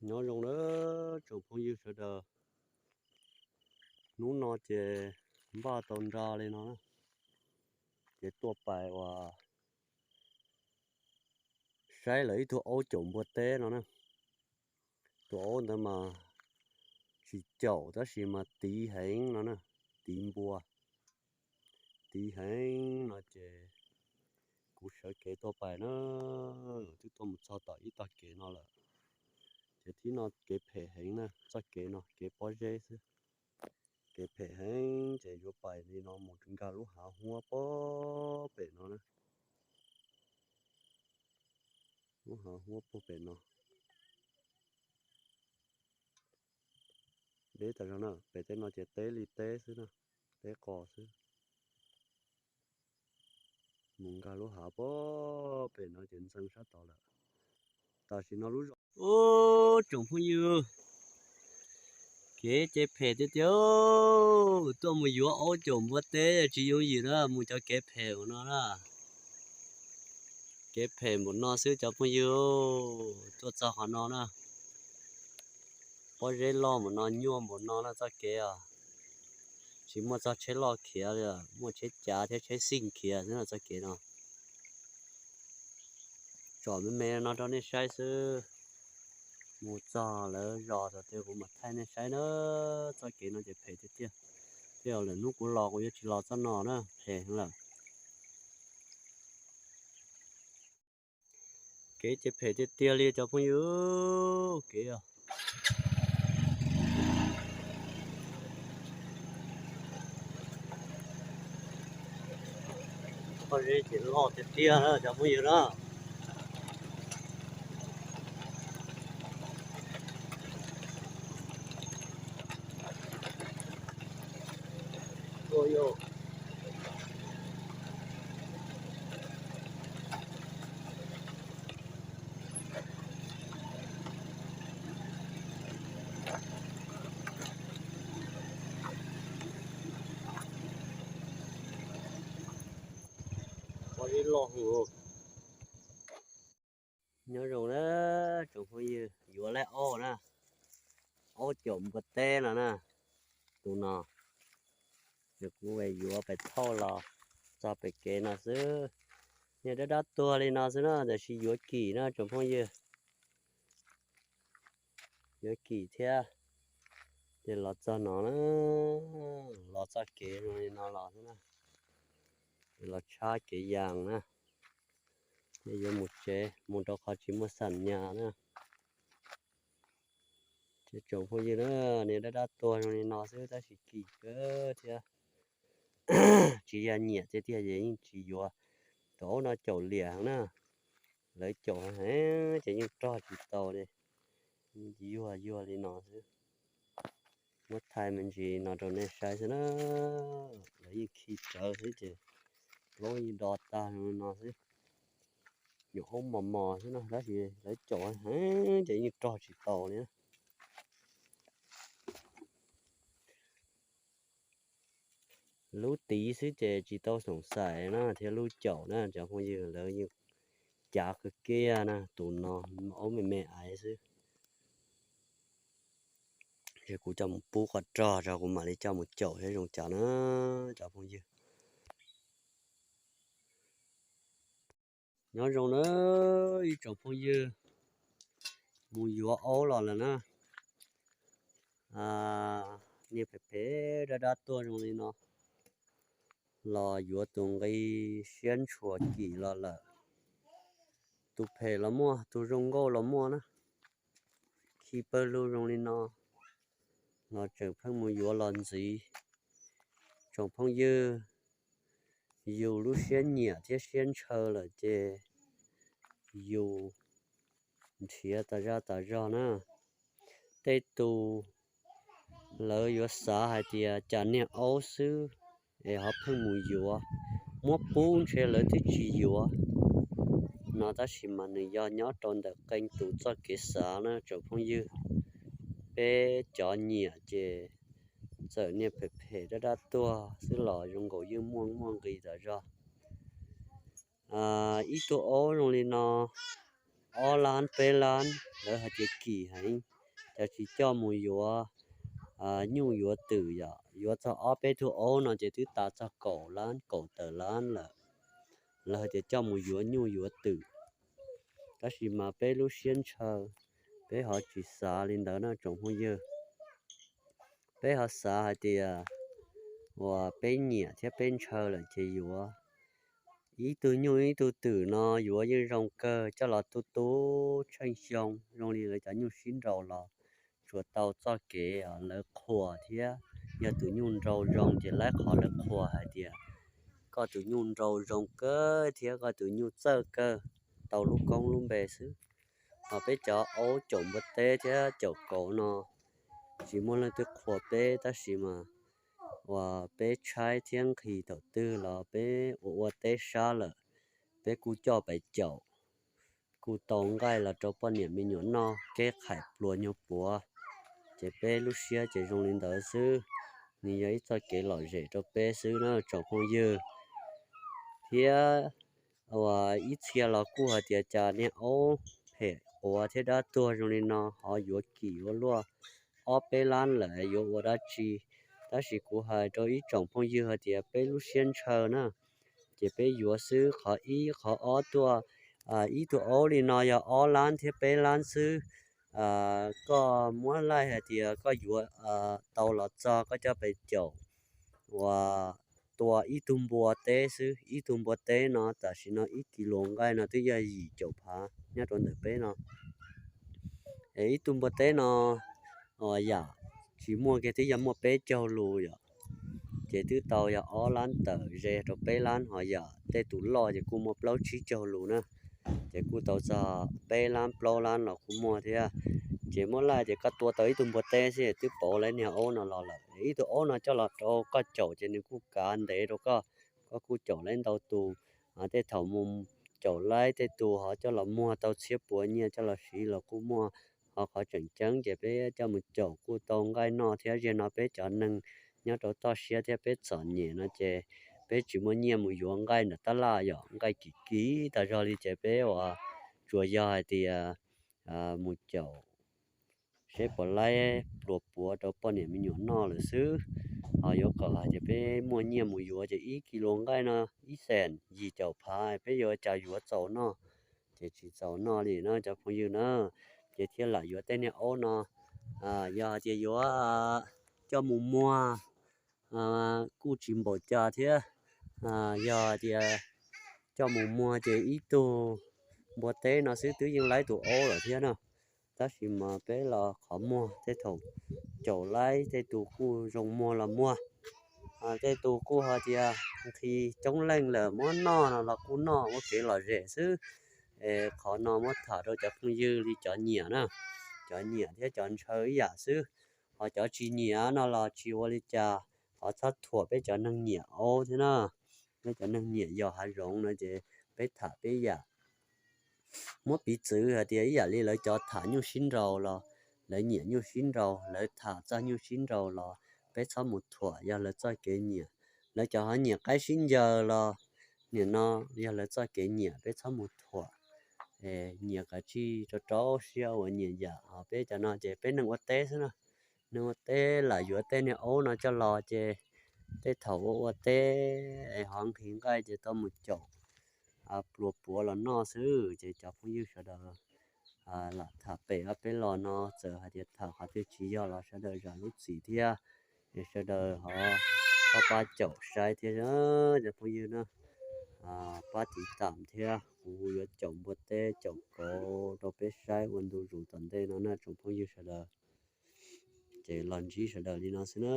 Nyob zoo na tsoom phooj ywg sawv daws. Hnub no ces npaj tau nra li no na, ces tuaj pais uas saib lawv ib tug aub caum npua teb no na. Tus aub ntawd mas tsis caum tab sis mas tiv heev no na, tiv npua, tiv heev no ces kuv sawv kev tuaj pais na, twb tuaj mus txog tom ib tog kev no lawm. Ces thib no kev phem heev na, txoj kev no kev pob zeb xwb. Kev phem heev ces yuav pais li no mus nkag lub hav huab puag pem no na. Lub hav huab puag pem no. Deb tas zog na, pem tej no ces teb li teb xwb na, teb qos xwb. Mus nkag lub hav puag pem no ces ntxeev sab tod lawm. Tam sim no lub zos, ub, tsoom phooj ywg, kev ces phem tiag tiag. Tuaj mus yuav aub caum npua teb tsis yooj yim na, mus cov kev phem no na. Kev phem npaum no xwb cov phooj ywg, tuaj txog qhov no na. Pob zeb loj npaum no, nyuaj npaum no na txoj kev os. Tsis muaj txog tsheb loj khiav li, muaj tsheb cav thiab tsheb xij khiav xwb na txoj kev no. Tsom me me no rau nej saib xwb. Mus txog lawv zos tod kuv mam thaij nej saib na. Txoj kev no ces phem tiag tiag. Tej zaum lwm hnub kuv los kuv yuav tsis los txoj no na, phem heev lawm. Kev ces phem tiag tiag li cov phooj ywg, kev os. Pob zeb ces loj tiag tiag na cov phooj ywg na. Pob zeb loj heev. Nyob zoo na tsoom phooj ywg, yuav lawm aub na, aub caum npua teb no na, tus no. Ces kuv yuav pais thauj los txog pem kev no xwb. Niag dab dab tuag li no xwb na, tiam sis yuav kim na tsoom phooj ywg. Yuav kim thiab. Ces los txog no na, los txoj kev zoo li no los xwb na. Los tshab kev yas na. Ces yuav mus tsev, mus rau qhov tsis muaj xam nyas na. Ces tsoom phooj ywg na, niag dab dab tuag zoo li no xwb tab sis kim kawg thiab. Tsis yog nyiam tiag tiag ces yeej tsis yuav. Tus aub no caum liam heev na. Lawv caum heev ces yeej rog tsis tau li. Yuag yuag li no xwb. Muab thaij me ntsis no rau nej saib xwb na. Lawv yeej khi rawv xwb ces plaub yeej do tag zoo li no xwb. Nyuam aub mos mos xwb no tab sis lawv caum heev ces yeej rog tsis tau li. Lub tiv xwb ces tsis tau xoom xais na thiab lub caum na cov phooj ywg, lawv yeej cav kawg kiag na. Tus no aub me me aiv xwb. Ces kuv coj mus pub qhov rog tso kuv mam li coj mus caum seb zoo cas na cov phooj ywg. Nyob zoo na ib tsoom phooj ywg, mus yuav aub los lawm na. Niag phem phem dab dab tuag zoo li no los yuav tus nqi siab ntshua kim los lawm. Tus phem los muaj, tus zoo nkauj los muaj na. Khi pawg lug zoo li no los tseem pheej mus yuav los ntxiv. Tsoom phooj ywg, yus lub siab nyiam thiab siab ntshaw lawm ces yus nrhiav tas zaj tas zog na. Tej tus lawv yuav xav hais tias cas niag aub xwb es ho pheej mus yuav, muab pub ntshe lawv twb tsis yuav no, tab sis mas nws yog nyob rau ntawm qee tus txoj kev xav na tsoom phooj ywg. Peb cov nyiam ces txawm niag phem phem dab dab tuag xwb los zoo nkaus yeej muaj muaj nqis tas zog. Ib tug aub zoo li no ob lab peb lab, lawv hais tias kim heev, cas tsis coj mus yuav nyuj yuav twm yom. Yuav txog ob peb tug aub no ces twb tas txog kaum lab kaum tawm lab lawm. Lawv hais tias coj mus yuav nyuj yuav twm, tab sis mas peb lub siab ntshaw, peb ho tsis xav li ntawd na tsoom phooj ywg. Peb ho xav hais tias uas peb nyiam thiab peb ntshaw lawm ces yuav. Ib tug nyuj ib tug twm no yuav yeej zoo kawg, coj los tu tu tsheej xyoo zoo li lawv cov nyuj sib nraus los tsuas tau txoj kev lawv qhuas thiab. Yog tus nyuj nraus zoo ces lawv qhov lawv qhuas hais tias koj tus nyuj nraus zoo kawg thiab koj tus nyuj txawj kawg, tau lub koob lub npe xwb. Ho peb cov aub caum npua teb thiab caum kauv no tsis muaj leej twg qhuas peb, tab sis mas uas peb tshaib thiab nqhis thaum twg los peb ua ua teb sab lawm, peb kuj coj pais caum, kuj tau nqaij los rau poj niam me nyuam noj keb qhais pluas nyuag puav. Ces peb lub siab ces zoo li ntawd xwb, nws yog ib txoj kev lom zem rau peb xwb na tsoom phooj ywg. Thiab uas ib txhia los kuj hais tias cas niag aub phem quav thiab dab tuag zoo li no ho yuav kim ua luaj ob peb lab lawm yuav ua dab tsi. Tab sis kuv hais rau ib tsoom phooj ywg hais tias peb lub siab ntshaw na, ces peb yuav xwb. Qhov ib qhov ob tuaj, ib tug aub li no yog ob lab thiab peb lab xwb. Koj muab laij hais tias koj yuav tau los txog koj coj pais caum uas tua ib tug npua teb xwb. Ib tug npua teb no tam sim no ib kis lus nqaij no twb yog yim caum phav nyob rau ntawm peb no. Es ib tug npua teb no uas yam tsis muaj kiag twb yog muaj peb caug lus yom. Ces twb tau yog ob lab tawm ze rau peb lab, ho yam tej tus loj ces kuj muaj plaub tsib caug lus na. Ces kuj tau txog peb lab plaub lab los kuj muaj thiab. Ces muab laij tias koj tua tau ib tug npua teb xwb twb pauv lawv niag aub no los lawm. Ib tug aub no coj los rau koj caum ces nws kuj kav ntev rau koj, koj kuj caum laib ntau tus. Tej thaum mus caum laib tej tus ho coj los muag tau txhiab puav nyiaj coj los siv los kuj muaj. Ho qhov tseem ceeb ces peb coj mus caum kuj tau nqaij noj thiab. Zaum no peb cov neeg nyob rau toj siab thiab peb txom nyem no ces peb tsis muaj nyiaj mus yuav nqaij ntawm tab laj yom, nqaij kim kim tas zog li ces peb uas tsuas yog hais tias mus caum seb puas laib pluas puav rau poj niam me nyuam noj lawm xwb. Ho yuav kom hais tias peb muaj nyiaj mus yuav ces ib kis lus nqaij no ib xees yim caum phav, peb yuav cas yuav txaus noj? Ces tsis txaus noj li na cov phooj ywg na. Ces thiaj lam yuav tej niag aub no. Yog hais tias yuav coj mus muag kuj tsis npaum cas thiab. Yog hais tias coj mus muag ces ib tug npua teb no xwb twb yeej laib tus aub lawm thiab na. Tab sis mas peb los qhov muag tej thaum caum laib tej tus kuj zoo muag los muag, tej tus kuj hais tias nqhis coob leej lawm muab noj no los kuj noj ua kev lom zem xwb. Es qhov no muab tham rau cov phooj ywg li cov nyiam na, cov nyiam thiab cov ntshaw ib yam xwb. Ho cov tsis nyiam no los tsis ua li cas, ho txhob thuam peb cov neeg nyiam aub thiab na. Peb cov neeg nyiam yos hav zoov no ces peb tham peb yam. Muab piv txwv hais tias ib yam li lawv cov tham nyuj sib nraus los, lawv nyiam nyuj sib nraus, lawv tham txog nyuj sib nraus los peb txhob mus thuam, yog lawv txoj kev nyiam. Lawv cov ho nyiam qaib sib ncaws los, nim no yog lawv txoj kev nyiam peb txhob mus thuam. Nyiam kav tsij rau rau siab uas nyiam yam. Ho peb cov no ces peb neeg ua teb xwb na, neeg ua teb lam yuav tej niag aub no coj los ces tej thaum ua ua teb es ho nqhis nqaij ces tau mus caum pluas puav los noj xwb. Ces cov phooj ywg sawv daws lam tham pem ob peb los no, txawm hais tias tham qhov twg tsis yog los sawv daws zam lub txim thiab. Es sawv daws ho pab pab caum saib thiab cov phooj ywg na, pab tiv tam thiab. Kuv yuav caum npua teb caum kauv rau peb saib ua ntu zus tom ntej no na tsoom phooj ywg sawv daws. Ces los ntsib sawv daws li no xwb na.